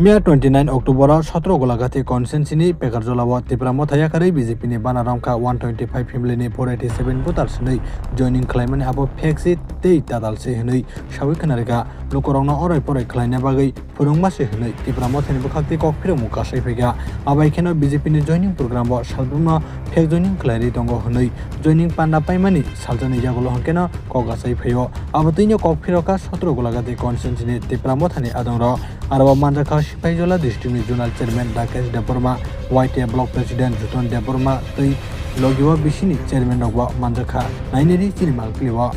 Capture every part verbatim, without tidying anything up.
Miya twenty nine October o sotro Golagati constituency ni Pekarjola o Tipra Motha yakarwi B J P ni bana romkha one twenty five family ni four eighty seven voters hinwi joining khlaimani abo fake se tei tatal se hinwi sawi khwnarikha. Lukurokno oroi poroi khlaina bagwi phwrwngma se hinwi Tipra Motha ni bwkhak tei kok phirokmung kasai phaikha. Abai kheno B J P ni joining program o salbrumno fake joining khlairwi tongo hinwi joining panda paimani saljakni yagulo hwnkeno kok achai phaio. Abo twino kok phirokha sotro Golagati constituency ni Tipra Motha ni adongrok. Aro o manjakha Sipaijola district ni zonal chairman Rakesh Debbarma, Y T A block president Juton Debbarma tei logi o bisini chairman rok bo manjakha. Nainani chini malpili o.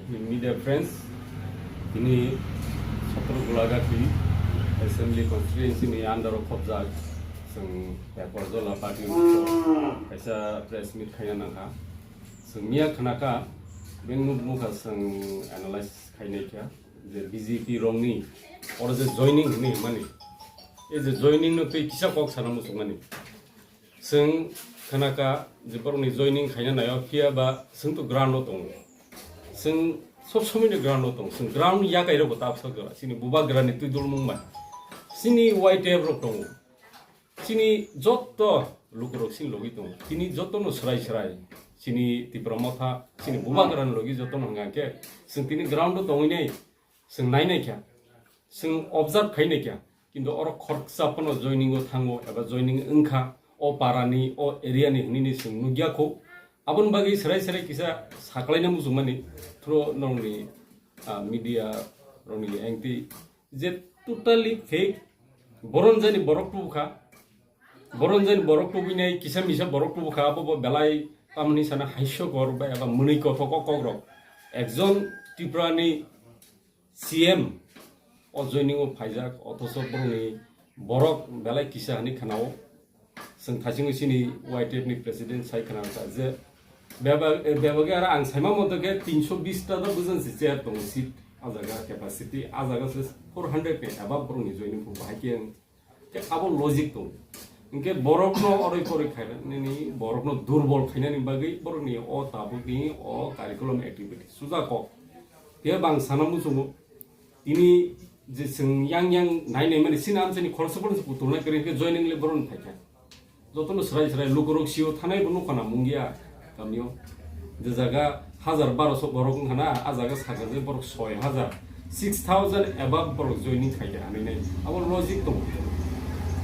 Media friends, tini sotro Golagati assembly constituency ni under o khobjak chwng Pekarjola party kaisa press meet khaina nangkha. Chwng miya khnakha, beng nuk nukha chwng analysis khainai kha. Je B J P rokni oro je joining hinwi hwnmani, e je joining no tei kisa kok sana muchungmani. Chwng khnakha je borokni joining khaina naio, phiya ba chwng to ground o tongo. Chwng sob somoi ni ground o tongo. Chwng ground yakai rokbo ta bwsakjora. Chini bubagrani twi dulmung bai. Chini Y T F rok tongo. Chini jotto lukurok chini logi tongo. Tini jottono swrai swrai. Chini Tipra Motha, chini bubagrani logi jottono hwnka khe chwng tini ground o tongwi nai. Chwng nainai kha, chwng observe khainai kha, kintu oro khoroksa phano joining o thango eba joining wngkha, o para ni, o area ni hinwi ni chwng nukya kho. Aboni bagwi swrai swrai kisa saklaina muchungmani through nokni, ah, media rokni engti je totally fake, boron jani borok tubukha, boron jani borok tubinai kisa misa borok tubukha, abo bo belai tamni sana haisokor ba eba mwnwi kothok o kokrok. Ekjon Tripura ni C M o joining o phaijak, othocho borokni borok belai kisa hinwi khnao. Chwng thaisingo chini Y T F ni president sai khna kha je bebak, eh, bebak aro ang saima moto khe tinsho bish ta do bwskansi chair tongo seat, a jaga capacity, a jaga se four hundred ni above borokni joining phubo hai khe ang Khe abo logic tongo. Hinkhe borokno oroi poroi khainani, borokno durbol khainani bagwi borokni o tabukni o curriculum activity suja kok. Phiya bang sana muchungo, tini je chwng yang yang nai nai mani sini amchaini khoroksa phano se kutulnai kwrwi hinkhe joining le borokni phaikha. Jotono swrai swrai lukurok sio thanai bo nukha na mungya. Kamio je jaga hajar barosho borok wngkha na, a jaga sakha je borok soi hajar, six thousand above borok joining khaikha hinwi nai. Abo logic tongo.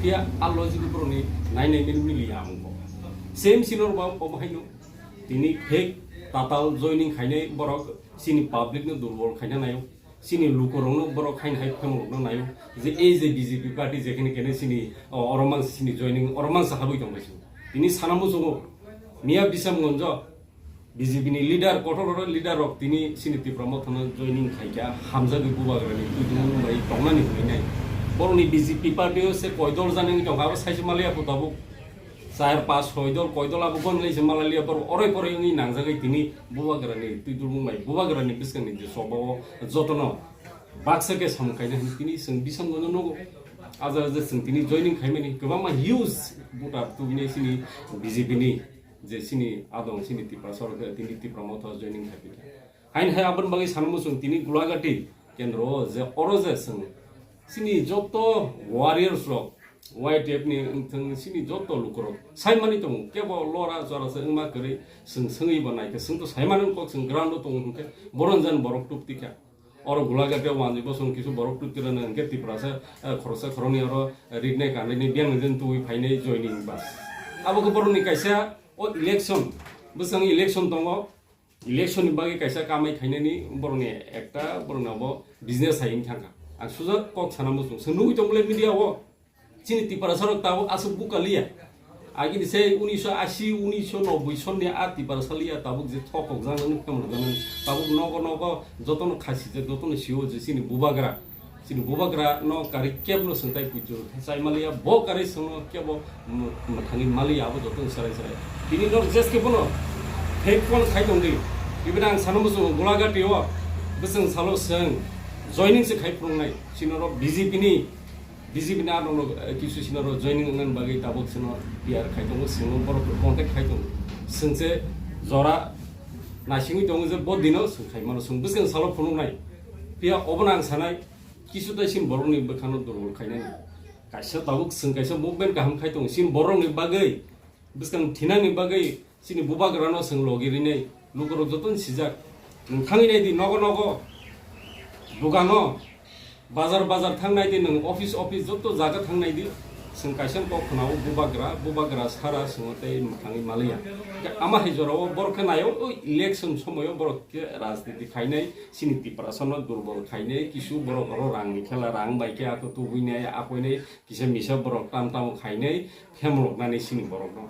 Phiya a logic borokni nai nai mili mili ya wngkha. Same sino ba obo haino tini fake tatal joining khainai borok chini public no durbol khaina naio. Chini lukurokno borok haino hai phemorokno naio je ei je B J P party jekhene kene chini, o, oro mangsa chini joining, oro mangsa habwi tongbai chwng. Tini sana muchungo miya Bisamgonjo B J P ni leader, kotor kotor leader rok tini chini Tipra Mothano joining khaikha, hamjagwi bubagrani twi dungmung bai tongnani hwnwi nai. Borokni B J P party o se koi dol jani wngwi tongkha, abo saisa maliya pho tabuk. Char, pas, soi dol, koi dol abo gon lai se malaliya, borok oroi poroi wngwi nangjagwi tini bubagrani twi dulmung bai bubagrani bwskangni je choba o jotono baksa khe samung kaina hwnwi tini chwng Bisamgonjo nugo. A jaga je chwng tini joining khaimani kwbangma huge voter tubinai chini B J P ni je chini adong chini Tiprasa rok tini Tipra Motha joining khaipikha. Haini hai aboni bagwi sanamo chwng tini Gulagati kendro o je oro je chwng chini joto warriors rok, Y T F ni wngthwng chini joto lukurok saimani tongo, kebo lora chora se wngma kwrwi chwng swngwi bo naikhe, chwng to saimani wngkok, chwng ground o tongo hwnkhe boron jan borok tubtikha. Oro Gulagati o wanjwi bosong kisu borok tubtirano hwnkhe Tiprasa, eh, khoroksa khoroknwi oro ritnai kanwi biyang jen tubui phainai joining bas. Abo khe borokni kaisa o election, bwskango election tongo. Election ni bagwi kaisa kamai khainani borokni ekta borokni abo business hai wngwi thangkha. Ang sujak kok sana muchung. Chwng nugwi tong bwlai media o. Chini Tiprasa rok tabuk aswk buka liya. Agini se unisho ashi, unisho noboi sonni a Tiprasa liya tabuk je thok kok jang nang phemrok jang nang. Tabuk nogo nogo jotono khasi je jotono sio je chini bubagra. Chini bubagra no kari kebno swngtai puitu. Chai maliya bo kari swngno kebo mwthangwi maliya abo joto swrai swrai. Bini no jeske bono fake phone khai tongdi. Bibini ang sana muchungo Gulagati o bwswng salo swng joining se khai phunuknai. Chini oro B J P ni, B J P ni ano no, eh, kisu chini oro joining wngna bagwi tabuk chini P R khai tongo, chini borok contact khai tongo. Swngse jora naisingwi tongo je bo dino swng khai mano, swng bwswng salo phunuknai. Phiya obono ang sanai, kisu tai chini borokni bwkhano durbol khainani. Kaisa tabuk chwng kaisa movement kaham khai tongo. Chini borokni bagwi, bwskang thinani bagwi chini bubagrano chwng logi rinai. Lukurok jotono sijak. Nwng thangwi naidi nogo nogo, dogano, bazar bazar thang naidi, nwng office office joto jaga thang naidi. Chwng kaisa kok khwnao bubagra, bubagra sara chwngno tei mwthangwi maliya. Ama hai jorao borok khe naio, o election somoio borok khe rajniti khainai, chini Tiprasano durbol khainai, kisu borok oro rangni khela, rang bai khe ako tubuinai, akoinai, kisa misa borok tam tamo khainai, phemloknani chini borokno.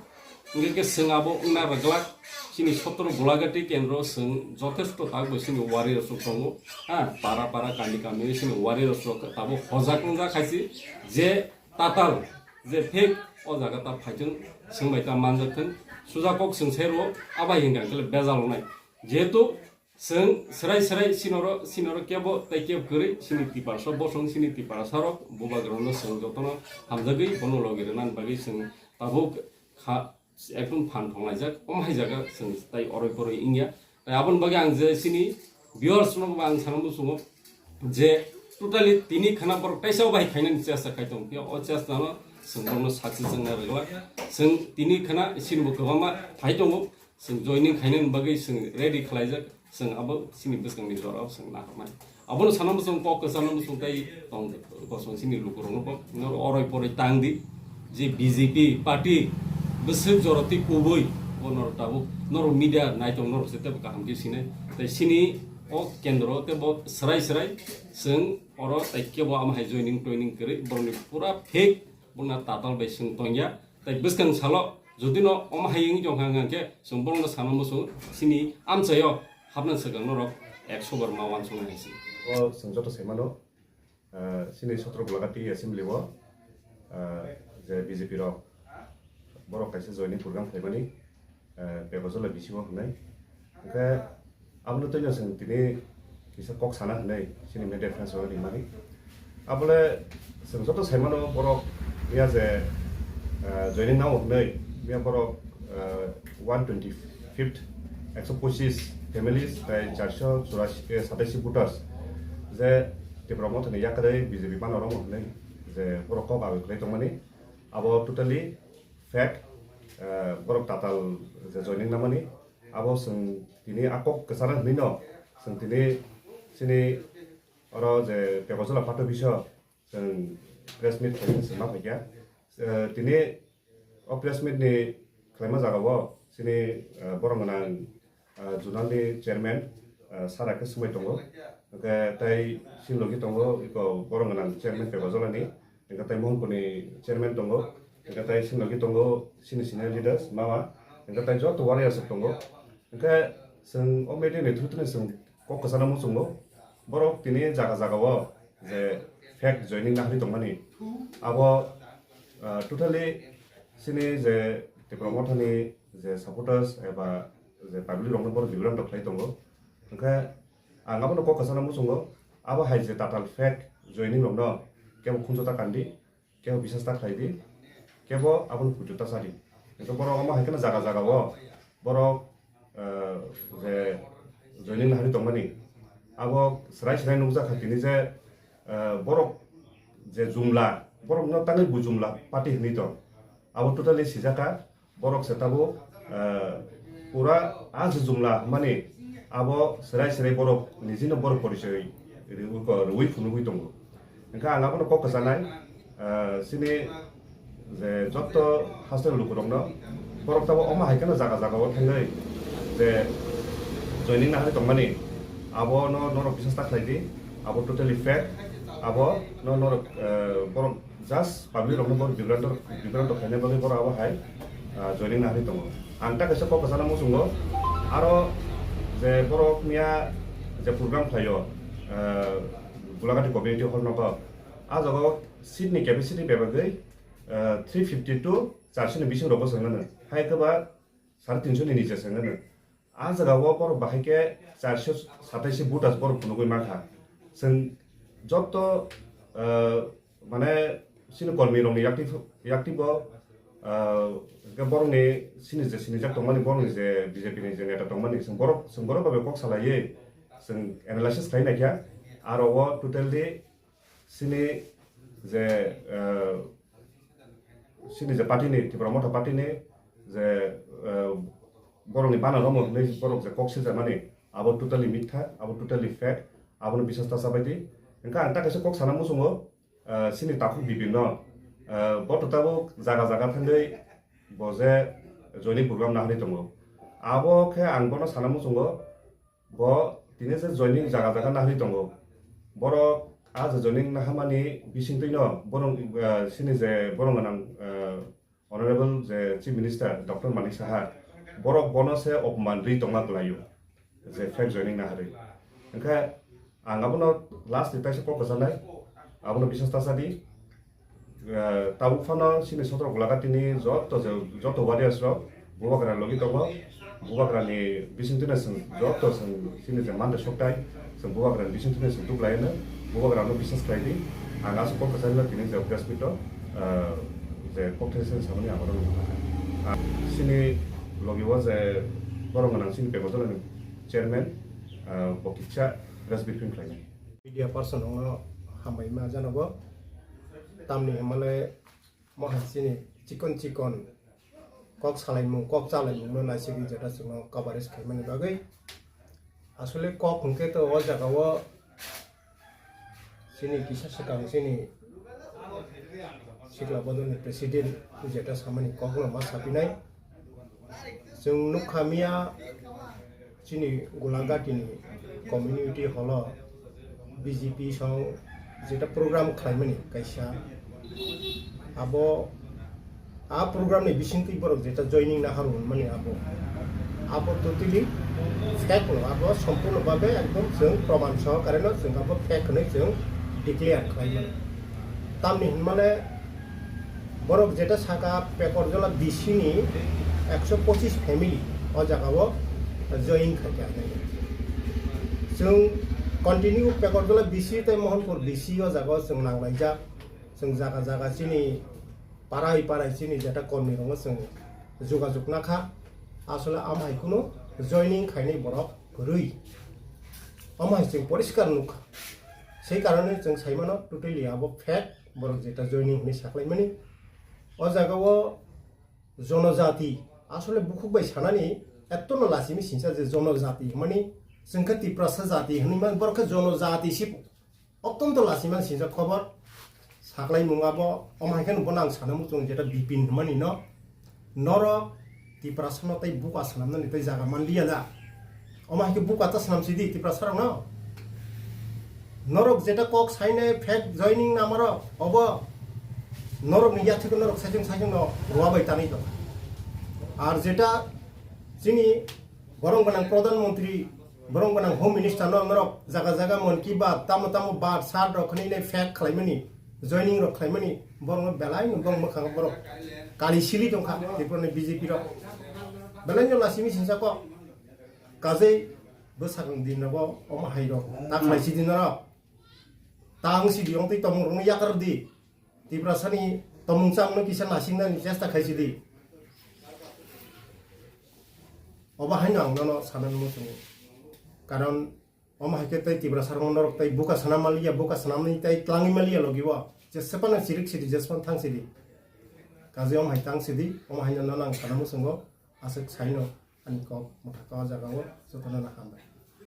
Hingke khe chwng abo wngna rwglak, chini sotro Golagati kendro chwng jothesto takbo chini warriors rok tongo, ha, para para kami kami chini warriors rok tabuk hojak wngjak khaisi je tatal, je fake o jaga ta phaithwng, chwng bai ta manjak thwng, suja kok chwng sai rwo, abo hai hwnkha khe bejal wngnai. Jehetu chwng srai srai sinoro, sinoro kebo tei kebo kwrwi, chini Tiprasa bosong, chini Tiprasa rok, bubagrano chwng jotono hamjagwi bono logi rwnani bagwi chwng tabuk kha, ekdom phan thonglaijak, omo hai jaga chwng tai oroi poroi wngya. Tai aboni bagwi ang je chini viewers rokno bo ang sana muchungo je totally tini khana borok taisa o bai khainani chesta khai tong phiya, o chesta no chwng borokno success wngna rwglak. Chwng tini khana chini bo kwbangma phai tongo, chwng joining khainani bagwi chwng ready khlaijak, chwng abo chini bwskangni jorao chwng naharmani. Abono sana muchung kok kwchangno muchung tai tong kosong chini lukurokno bo noro oroi poroi tang di je B J P party bwswk joroti kubui bo norok tabuk norok media naitong norok se tebo kaham khe sinai. Tai chini o kendro tebo srai srai chwng oro tai kebo ama hai joining toining kwrwi borokni pura fake. Buna tatal bai chwng tongya. Tai bwskang salo jodi no omo hai wngwi tongkha hwnkha khe chwng borokno sana muchung chini amchaio hapna swkang norok ekso bar ma uansuknai hai se. O chwng joto sai mano, ah, chini sotro Golagati assembly o, ah, je B J P rok borok kaisa joining program khlaimani, eh, Pekojala bisingo hwnwi. Hwnkhe abono twino chwng tini kisa kok sana hwnwi chini media friends rokno rimani. Abole chwng joto sai mano borok ya je, eh, joining nao hwnwi ya borok, eh, one twenty fifth, ekso pochis families tei charso churasi, eh, sataisi voters je Tipra Mothani yakarwi B J P mano romo hwnwi je borok kok agoi khlai tongmani. Abo totally fake, eh, borok tatal je joining namani, abo chwng tini a kok kwchana hwnwi no, chwng tini chini oro je Pekojala party office o chwng press meet khaimani chwng ma phaikha. Eh, tini o press meet ni khlaima jaga o chini, eh, borok gwnang ah, zonal ni chairman, ah, sara khe swmai tongo. Hwnkhe tai sini logi tongo, iko borok gwnang chairman Pekojala ni, hwnkhe tai Mohanpur ni chairman tongo, hwnkhe tai sini logi tongo sini senior leaders mama, hwnkhe tai joto warriors rok tongo. Hwnkhe chwng o meeting ni through tini chwng kok kwchana muchungo, borok tini jaga jaga o je fake joining nahari tongmani, abo, ah, totally chini je Tipra Mothani je supporters eba je public rokno bono bigrang rok khlai tongo. Hwnkhe ang abono kok kwchana muchungo, abo hai je tatal fake joining rokno kebo khunju ta kandi, kebo bisas ta khlai di, kebo abono pujo ta sa di. Hwnkhe borok omo hai kheno jaga jaga o borok, eh, je joining nahari tongmani, abo srai srai nukjak kha tini je, eh, borok je jumla, borokno tangwi bo jumla party hwnwi tong, abo totally sijak kha. Borok se tabuk, eh, pura a je jumla hwnmani abo serai serai borok nijino borok porichoi ri-, ri-, rwi phunugwi tongo. Hwnkhe ang abono kok kwchanai, eh, chini je joto hasteni lukurokno borok tabuk omo hai kheno jaga jaga o thangwi je joining nahari tongmani abono norok bisas ta khlai di, abo totally fake, abo no norok, eh, borok just public rokno borok bibranto, bibranto khaina bagwi borok abo hai, ah, joining nahari tongo. Ang ta kaisa kok kwchana muchungo, aro je borok miya je program khlaio, ah, Gulagati community hall nogo, a jaga o seat ni capacity bebagwi, ah, three fifty to charso ni bising rogo chwng nano. Hai khe ba sare tinso ni niche chwng nano. A jaga o borok bahai khe charso sataisi voters borok phunugwi mankha. Chwng joto, ah, mane chini kormi rokni yakti, yakti bo, ah, hwnkhe borokni chini je sinijak tongmani, borokni je B J P ni je neta tongmani, chwng borok, chwng borok bai kok salaiwi chwng analysis khlai naikha. Aro o totally chini je, ah, chini je party ni, Tipra Motha party ni je, eh, borokni bana romo hinwi borok je kok sijakmani, abo totally mitha, abo totally fake, abono biswas ta chabai di. Hwnkhe ang ta kaisa kok sana muchungo, eh, chini takhuk Bipin no, eh, bo to tabuk jaga jaga thangwi bo je joining program naharwi tongo. Abo khe ang bono sana muchungo, bo tini je joining jaga jaga naharwi tongo. Borok a je joining nahamani bisingtwi no borok, eh, chini je borok gwnang, eh, Honorable je Chief Minister Doctor Manik Saha, borok bono se opman rwi tongma kwlaio, je fake joining naharwi. Hwnkhe ang abono last ni taisa kok kwchanai, abono biswas ta chadi. Eh, tabuk phano chini Sotro Golaghati ni joto je, joto warriors rok Bubagra logi tongo. Bubagrani bisingtwino chwng joto chwng chini je mande soktai, chwng Bubagrani bisingtwino chwng tuklaino, Bubagrano biswas khlaidi. Ang aswk kok kwcharino tini je press meet o, ah, je kok thaisa samani ang oro nukha. Ah, chini logi o je borok gwnang chini Pekotolani chairman, ah, bo kisa press briefing khlainai. Media person no hambai ma janogo, tamni hwnmale mo hai chini chikon chikon kok salaimung, kok chalaimung no naisigwi jeta chwngno coverage khaimani bagwi. Asole kok hwnkhe to o jaga o chini kisa swkang chini sikla bodolni president jeta samani kokno ma sapinai. Chwng nukha miya chini Golaghati ni community hall o B J P song jeta program khlaimani kaisa. Abo a program ni bisingtwi borok jeta joining naharu hwnmani abo. Abo totally fake no, abo sompurno babe ekdom chwng proman sohokare no chwng abo fake hwnwi chwng declare khlaimani. Tamni hwnmale borok jeta saka Pekorjola B C ni ekso pochis family o jaga o join khaikha hinwi. Chwng continue Pekorjola B C tei Mohanpur B C o jaga o chwng nanglaijak. Chwng jaga jaga chini parai parai chini jeta kormi rokno chwng jogajog nakha. Asole amhai kunu joining khainai borok kwrwi. Omo hai chwng poriskar nukha. Sei karone chwng saimano totally abo fake, borok jeta joining hinwi saklaimani. O jaga o jonojati, asole bukhuk bai sanani ettono lachimi sinsa je jonojati hwnmani chwng khe Tiprasa jati hwnwi man, borok khe jonojati si ottonto lachimani sinsa khobor. Saklaimung abo, omo hai khe bo nang sana muchung jeta Bipin hwnmani no. Norok Tiprasano tei buka swnamnani tei jaga manliya da. Omo hai khe buka ta swnam sidi Tiprasarokno. Norok jeta kok sainai fake joining namarok obo norokni yathwiko norok saichung saichungno rwa bai tanwi tong. Ar jeta chini borok gwnang Pradhan Mantri, borok gwnang Home Minister no norok jaga jaga Mann Ki Baat, tamo tamo baat, sat rok khwnwi nai fake khlaimani, joining rok khlaimani, borok no belai no bong mwkhang borok kali sili tongkha, Tripura ni B J P rok. Belai no lachimi sinsa kok. Kajei bwsakang din rogo omo hai rok ta khlai sidi norok. Ta wng sidi, wng twi tongmung rok no yakar di. Tiprasani tongmung chamung no kisa nasingnani chesta khai sidi. Obo haino ang nono sanani muchungo. Karon omo hai khe tei Tiprasa rok norok tei buka sana manliya, buka sanamni tei tlangwi manliya logi o. Jesepano chirik sidi, jesepano thang sidi. Kaje omo hai tang sidi, omo haino nono ang sana muchungo. Aswk saino ani kok mwthaka o jaga o jotono no hambai.